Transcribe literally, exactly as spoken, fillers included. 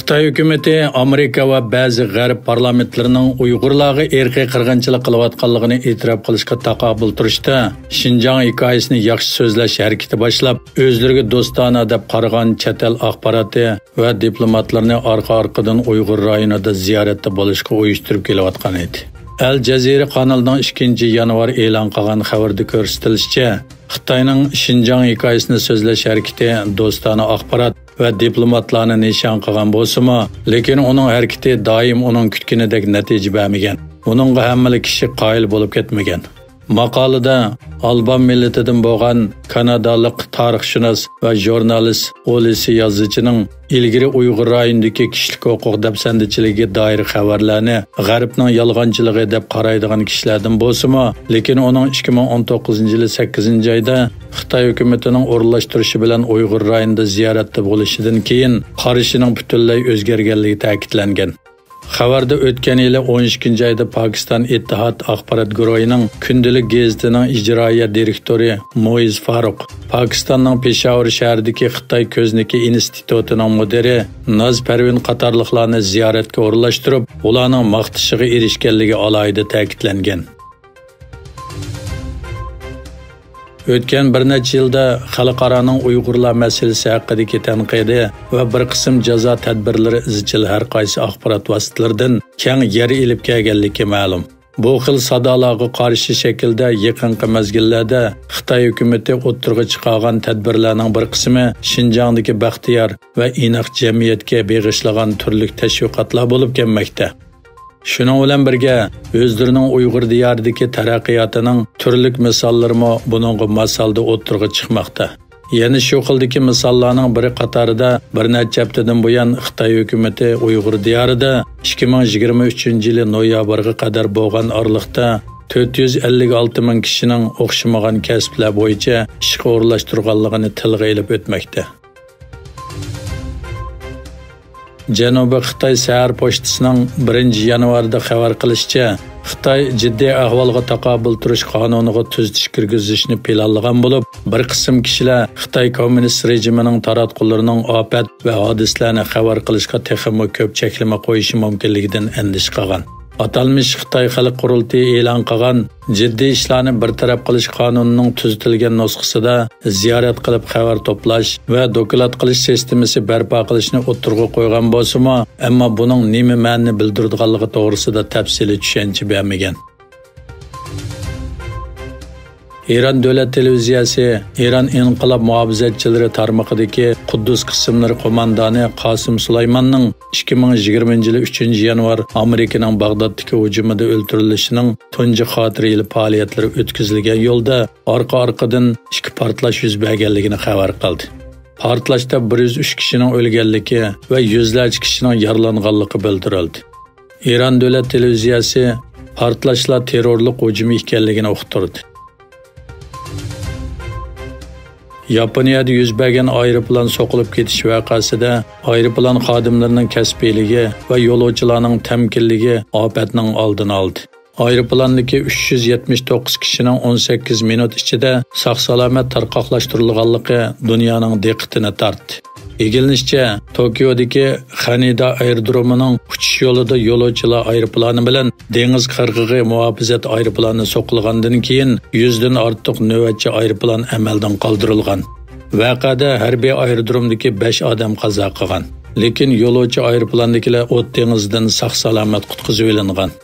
خىتاي ھۆكۈمىتى ئامېرىكا ۋە بەزى غەرب پارلامېنتلىرىنىڭ ئۇيغۇرلارغا ئىرقىي قىرغىنچىلىق قىلىۋاتقانلىقىنى ئېتىراپ قىلىشقا تاقابىل تۇرۇشتا، شىنجاڭ ھېكايىسىنى ياخشى سۆزلەش ھەرىكىتى باشلاپ، ئۆزلىرىگە دوستانە دەپ قارىغان چەت ئەل ئاخباراتى ۋە دىپلوماتلىرىنى ئارقا-ئارقىدىن ئۇيغۇر رايونىدا زىيارەتتە بولۇشقا ئۇيۇشتۇرۇپ كېلىۋاتقان ئىدى. ئەل جەزىرە قانىلىنىڭ ئىككىنچى يانۋار ئېلان قىلغان خەۋىرىدە كۆرسىتىلىشىچە، خىتاينىڭ شىنجاڭ ھېكايىسىنى سۆزلەش ھەرىكىتى دوستانە ئاخبارات ۋە دىپلوماتلارنى نىشان قىلغان بولسىمۇ، لېكىن ئۇنىڭ ھەرىكىتى دائىم ئۇنىڭ كۈتكىنىدەك نەتىجە بەرمىگەن. بۇنىڭغا ھەممىلا كىشى قايىل بولۇپ كەتمىگەن. ماقالىدە ئالبان مىللىتىدىن بولغان كانادالىق تارىخشۇناس ۋە ژۇرنالىست ئولىسى يازىچىنىڭ ئىلگىرى ئۇيغۇر رايونىدىكى كىشىلىك ھوقۇق دەپسەندىچىلىكىگە دائىر خەۋەرلەرنى غەربنىڭ يالغانچىلىقى دەپ قارايدىغان كىشىلەردىن بولسىمۇ، لېكىن ئۇنىڭ ئىككى مىڭ ئون توققۇزىنچى يىلى سەككىزىنچى ئايدا خىتاي ھۆكۈمىتىنىڭ ئورۇنلاشتۇرۇشى بىلەن ئۇيغۇر رايونىدا زىيارەتتە بولۇشىدىن كېيىن قارىشىنىڭ پۈتۈنلەي ئۆزگەرگەنلىكى تەكىتلەنگەن. خەۋەردە ئۆتكەن يىلى ئون ئىككىنچى ئايدا پاكىستان ئىتتىھاد ئاخبارات گۇرۇھىنىڭ كۈندىلىك گېزىتىنىڭ ئىجرائىيە دىرېكتورى مۇئىز فاروق، پاكىستاننىڭ پېشاۋۇر شەھىرىدىكى خىتاي كۆزنىكى ئىنستىتۇتىنىڭ مۇدىرى ناز پەرۋىن قاتارلىقلارنى زىيارەتكە ئورۇنلاشتۇرۇپ، ئۇلارنىڭ ماختىشىغا ئېرىشكەنلىكى ئالاھىدە تەكىتلەنگەن. ئۆتكەن بىر نەچچە يىلدا خەلقئارانىڭ ئۇيغۇرلار مەسىلىسى ھەققىدىكى تەنقىدى ۋە بىر قىسىم جازا تەدبىرلىرى ئىزچىل ھەر قايسى ئاخبارات ۋاسىتىلىرىدىن كەڭ يەر ئېلىپ كەلگەنلىكى مەلۇم. بۇ خىل سادالارغا قارشى شەكىلدە يېقىنقى مەزگىللەردە خىتاي ھۆكۈمىتى ئوتتۇرىغا چىقارغان تەدبىرلەرنىڭ بىر قىسمى شىنجاڭدىكى بەختىيار ۋە ئىناق جەمئىيەتكە بېغىشلىغان تۈرلۈك تەشۋىقاتلار بولۇپ كەلمەكتە. شۇنىڭ بىلەن بىرگە، ئۆزلىرىنىڭ ئۇيغۇر دىيارىدىكى تەرەققىياتىنىڭ تۈرلۈك مىساللىرىمۇ بۇنىڭغا ماس ھالدا ئوتتۇرىغا چىقماقتا. يەنە شۇ خىلدىكى مىساللارنىڭ بىرى قاتارىدا بىر نەچچە ھەپتىدىن بۇيان خىتاي ھۆكۈمىتى ئۇيغۇر دىيارىدا ئىككى مىڭ يىگىرمە ئۈچىنچى يىلى نويابىرغا قەدەر بولغان ئارىلىقتا تۆت يۈز ئەللىك ئالتە مىڭ كىشىنىڭ ئوخشىمىغان كەسىپلەر بويىچە ئىشقا ئورۇنلاشتۇرغانلىقىنى تىلغا ئېلىپ ئۆتمەكتە. جەنۇبىي خىتاي سەھەر پوچتىسىنىڭ بىرىنچى يانۋاردا خەۋەر قىلىشىچە، خىتاي جىددىي ئەھۋالغا تاقابىل تۇرۇش قانۇنىغا تۈزىتىش كىرگۈزۈشنى پىلانلىغان بولۇپ، بىر قىسىم كىشىلەر خىتاي كوممۇنىست رېجىمىنىڭ تاراتقۇلىرىنىڭ ئاپەت ۋە ھادىسىلەرنى خەۋەر قىلىشقا تېخىمۇ كۆپ چەكلىمە قويۇشى مۇمكىنلىكىدىن ئەندىشە قىلغان. ئاتالمىش خىتاي خەلق قۇرۇلتىيى ئېلان قىلغان جىددىي ئىشلارنى بىر تەرەپ قىلىش قانۇنىنىڭ تۈزىتىلگەن نۇسخىسىدا زىيارەت قىلىپ خەۋەر توپلاش ۋە دوكلات قىلىش سىستېمىسى بەرپا قىلىشنى ئوتتۇرىغا قويغان بولسىمۇ، ئەمما بۇنىڭ نېمە مەنىنى بىلدۈرىدىغانلىقى توغرىسىدا تەپسىلىي چۈشەنچە بەرمىگەن. ئىران دۆلەت تېلېۋىزىيەسى ئىران ئىنقىلاب مۇھاپىزەتچىلىرى تارمىقىدىكى قۇددۇس قىسىملىرى قوماندانى قاسىم سۇلايماننىڭ ئىككى مىڭ يىگىرمىنچى يىلى ئۈچىنچى يانۋار ئامېرىكىنىڭ باغدادتىكى ھۇجۇمىدا ئۆلتۈرۈلۈشىنىڭ تۇنجى خاتىرە يىلى پائالىيەتلىرى ئۆتكۈزۈلگەن يولدا ئارقا-ئارقىدىن ئىككى پارتلاش يۈز بەرگەنلىكىنى خەۋەر قىلدى. پارتلاشتا بىر يۈز ئۈچ كىشىنىڭ ئۆلگەنلىكى ۋە يۈزلەرچە كىشىنىڭ يارىلانغانلىقى بىلدۈرۈلدى. ئىران دۆلەت تېلېۋىزىيەسى پارتلاشلار تېررورلۇق ھۇجۇمى ئىكەنلىكىنى ئۇقتۇردى. ياپونىيەدە يۈز بەرگەن ئايروپىلان سوقۇلۇپ كېتىش ۋەقەسىدە ئايروپىلان خادىملىرىنىڭ كەسپىيلىكى ۋە يولۇچىلارنىڭ تەمكىنلىكى ئاپەتنىڭ ئالدىنى ئالدى. ئايروپىلانىدىكى ئۈچ يۈز يەتمىش توققۇز كىشىنىڭ ئون سەككىز مىنۇت ئىچىدە ساق-سالامەت تارقاقلاشتۇرۇلغانلىقى دۇنيانىڭ دىققىتىنى تارتتى. ئىگىلىنىشىچە، توكيودىكى خەنىدا ئايرودرومىنىڭ ئۇچۇش يولىدا يولۇچىلار ئايروپىلانى بىلەن دېڭىز قىرغىقى مۇھاپىزەت ئايروپىلانى سوقۇلغاندىن كېيىن، يۈزدىن ئارتۇق نۆۋەتچى ئايروپىلان ئەمەلدىن قالدۇرۇلغان. ۋەقەدە ھەربىي ئايرودرومدىكى بەش ئادەم قازا قىلغان. لېكىن يولۇچى ئايروپىلاندىكىلەر ئوت دېڭىزىدىن ساق-سالامەت قۇتقۇزۇۋېلىنغان.